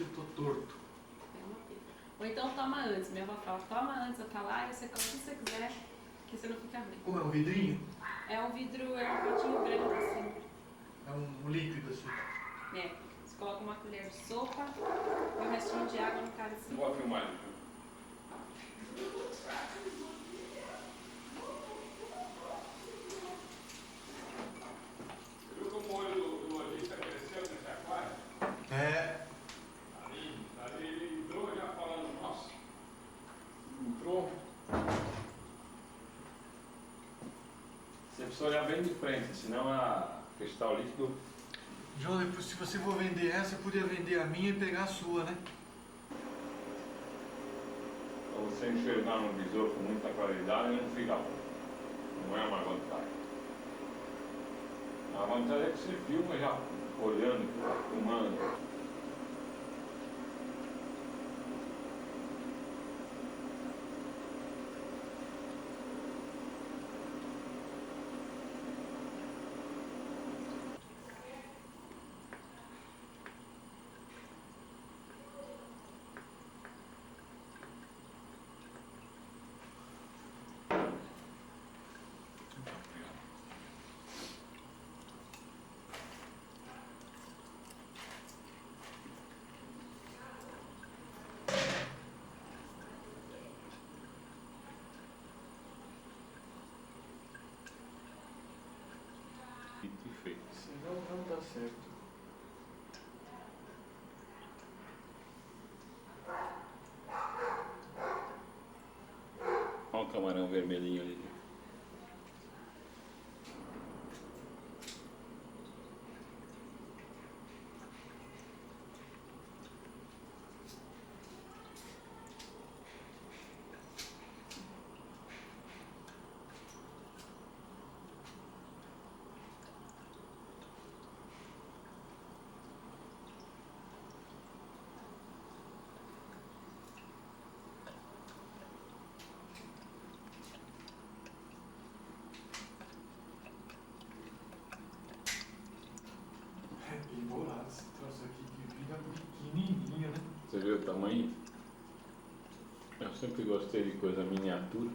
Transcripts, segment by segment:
que eu tô torto. É uma pena. Ou então toma antes. Minha avó fala, toma antes Atalaia, você come o que você quiser, que você não fica ruim. Como é um vidrinho? É um vidro, é um potinho branco assim. É um líquido assim. É. Você coloca uma colher de sopa e o restinho de água no cálice. Boa filmagem, viu? Você viu como o olho do lojista cresceu nesse aquário? É. Ali, ali, ele entrou já falando, nossa. Entrou. Você precisa olhar bem de frente, senão a cristal líquido. João, depois, se você for vender essa, eu podia vender a minha e pegar a sua, né? Pra você enxergar num visor com muita claridade, não fica bom. Não é uma vantagem. A vantagem é que você filma já olhando, filmando. Dito e feito. Senão não dá certo. Olha o camarão vermelhinho ali. É bem bolado esse troço aqui que fica pequenininho, né? Você viu o tamanho? Eu sempre gostei de coisa miniatura.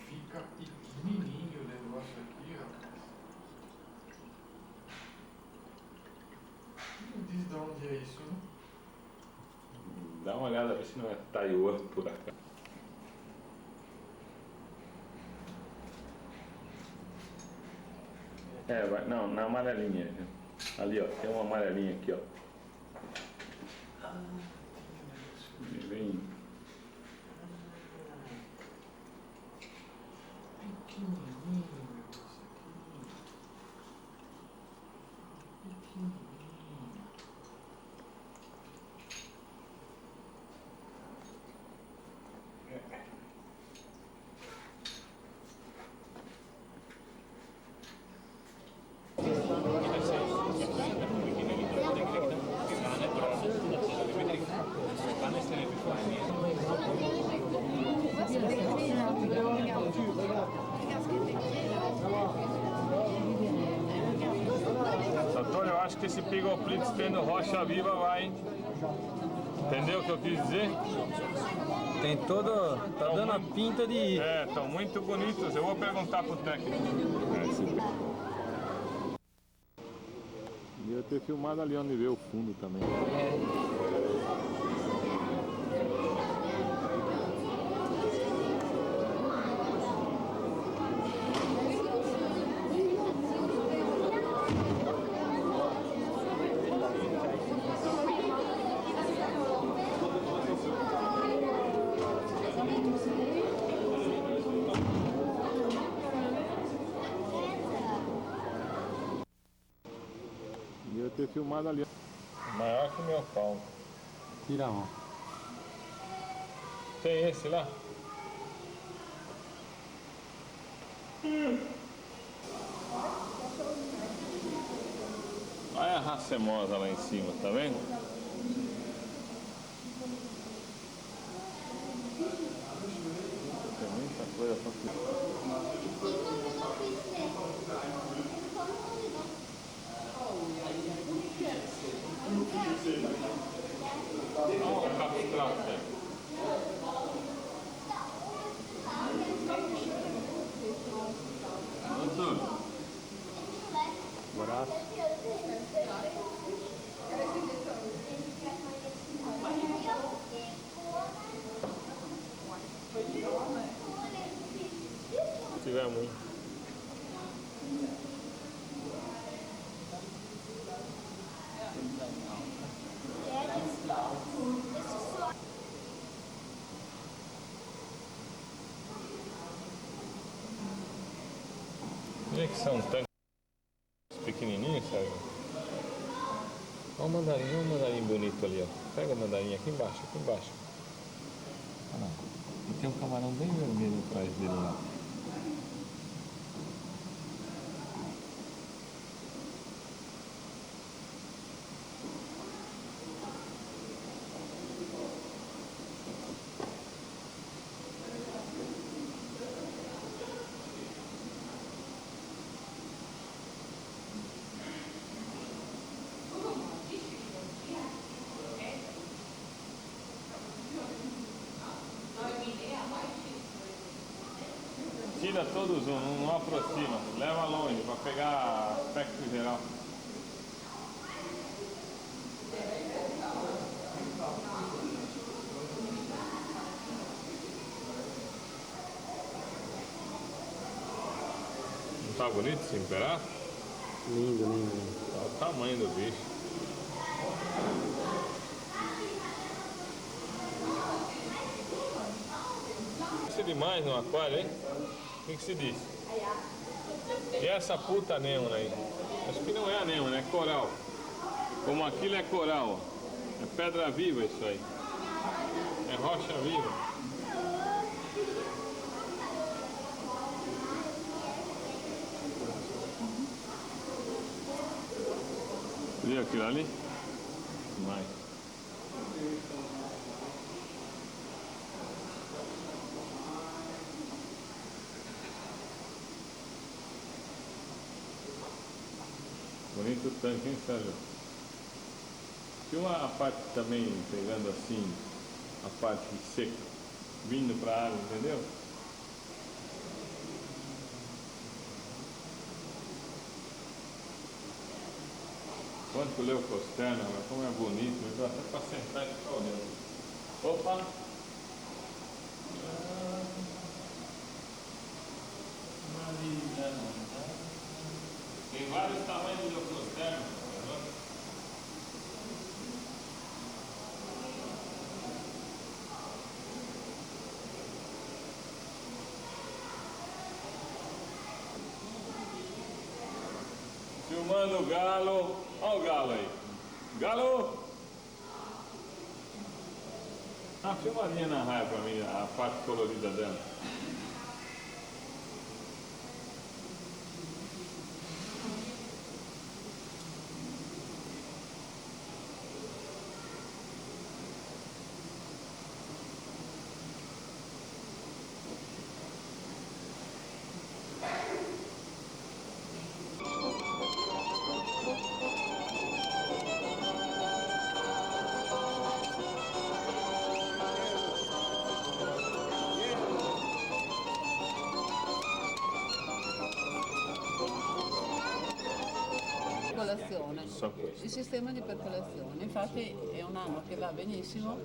Fica pequenininho o negócio aqui, rapaz. Não diz de onde é isso, né? Dá uma olhada, ver se não é Taiwan por acaso. É, vai, não, na amarelinha. Ali, ó, tem uma amarelinha aqui, ó. Ah, tem um negócio. Bem, Pequenininho o negócio aqui. Pequenininho. Antônio, eu acho que esse Pygoplites tendo rocha viva vai, hein? Entendeu o que eu quis dizer? Tem todo. Tá dando a pinta de ir. É, estão muito bonitos. Eu vou perguntar pro técnico. É, esse... Devia ter filmado ali onde vê o fundo também. Devia ter filmado ali. Maior que o meu pau. Tira a mão. Tem esse lá? Olha a racemosa lá em cima, tá vendo? Tem muita coisa pra filmar. Fizemos um. Vê que são tanques pequenininhos, Sérgio? Olha o mandarim bonito ali, ó. Pega o mandarim aqui embaixo, aqui embaixo. Olha lá. E tem um camarão bem vermelho atrás dele lá. Tira todos um, não aproxima, leva longe para pegar aspecto geral. Não tá bonito esse imperato? Lindo, lindo, lindo. Olha o tamanho do bicho. Isso é demais no aquário, hein? O que se diz? E essa puta anêmona aí? Acho que não é anêmona, é coral. Como aquilo é coral, ó. É pedra viva isso aí. É rocha viva. Viu aquilo ali? Mais. Bonito tanque, hein, Sérgio? Filma a parte também, pegando assim, a parte seca, vindo para a água, entendeu? Quanto leucosterna, como é bonito, dá até para sentar e ficar olhando. Opa! Tem vários tamanhos de leucosterna. Filmando o galo. Olha o galo aí. Galo! Ah, filmadinha na raia pra mim, a parte colorida dela. Il sistema di percolazione, infatti è un anno che va benissimo,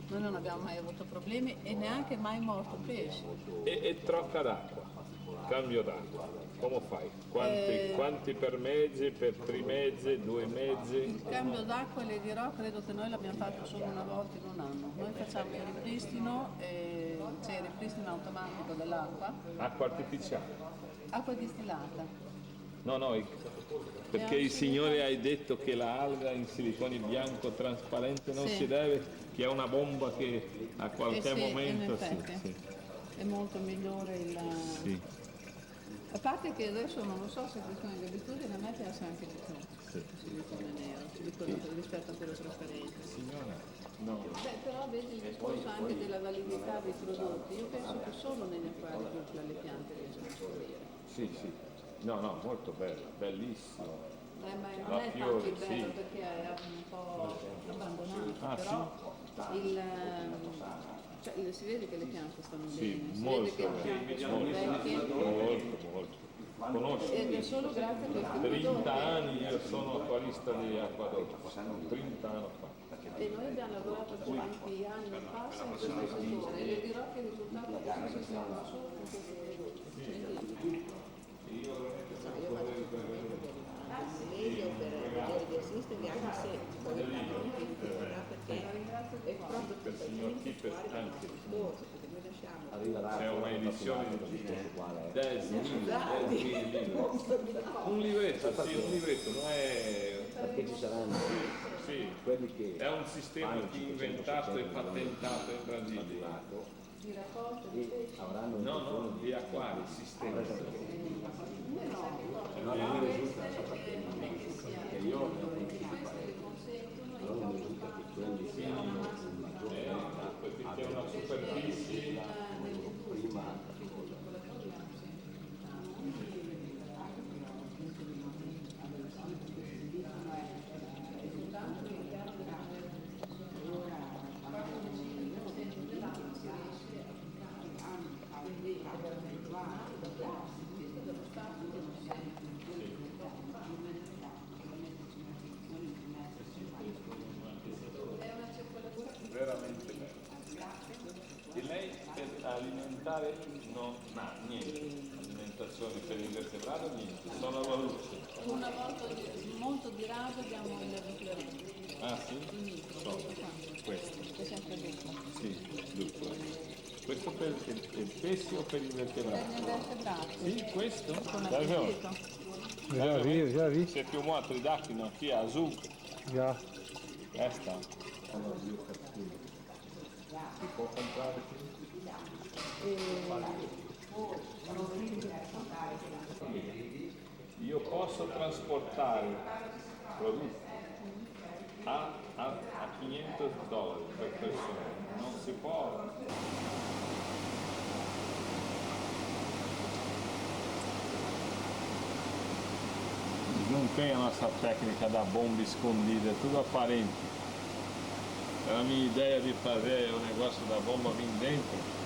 noi non abbiamo mai avuto problemi e neanche mai morto pesce. E troca d'acqua, cambio d'acqua, come fai? Quanti per mesi, per 3 mesi, 2 mesi? Il cambio d'acqua, le dirò, credo che noi l'abbiamo fatto solo una volta in un anno. Noi facciamo il ripristino, c'è il ripristino automatico dell'acqua. Acqua artificiale? Acqua distillata. No, no, perché il signore ha detto che la alga in silicone bianco trasparente non si deve, che è una bomba che a qualche momento... In effetti, è molto migliore il... Sì. A parte che adesso non lo so se è questione di abitudine, a me piace anche di più il silicone nero, rispetto a quello trasparente. Signora, no. Beh, però vedi il discorso anche della validità dei prodotti, io penso che solo negli acquari dupla le piante riescono a fiorire. Sì, sì. No, no, molto bella, bellissimo. Ma non è tanto il bello perché è un po' abbandonato, però sì? Cioè, si vede che le piante stanno bene, si molto vede che le piante sono vecchie. Molto, molto. Conosco. Ed è solo grazie a questi 30 prodotti. Anni io sono acquarista di acqua dolce, 30 anni fa. E noi abbiamo lavorato per tanti anni e passa in questo settore e le dirò che il risultato di questo sistema solo con questi prodotti. Io veramente So, io vado sicuramente per meglio per vedere di assistervi, anche se poi non più ancora, perché è proprio Per signor totalmente Keeper fuori dal anche. nostro discorso, perché noi lasciamo Arriverà C'è una edizione il di discorso quale è. 10.000, 10.000 libri. Un libretto, sì, un libretto, non è... Perché ci saranno Sì, quelli che è un sistema fanno che 500, inventato e 600 milioni patentato in Brasile. fatturato Di raccolta di e pesci. avranno No, no, intenzione di acquari, sistema. No, non mi risulta, non so perché non mi risulta, perché io ne ho conosciuti parecchi, però non mi risulta che quelli che hanno un maggior qualità Perché c'è abbiano una superficie... la loro prima cosa. Veramente bello. E lei per alimentare no, no, niente, alimentazione per il vertebrato niente, solo alla luce. Una volta, molto di rado diamo il nucleone, Ah sì? il micro, Solo. questo qua, Questo, che è sempre duplo. sì, duplo. Questo per il pesce o per il Per vertebrato? gli invertebrati. Sì, questo? Con Já viu? appetito. Já vi, já vi. Você filmou a tridacna aqui, a azul? Já. Esta. Si può comprare qui? Io posso trasportare prodotti a 500 dollari per persona, non si può. Não tem a nossa técnica da bomba escondida, é tudo aparente. Era a minha ideia de fazer o negócio da bomba vir dentro.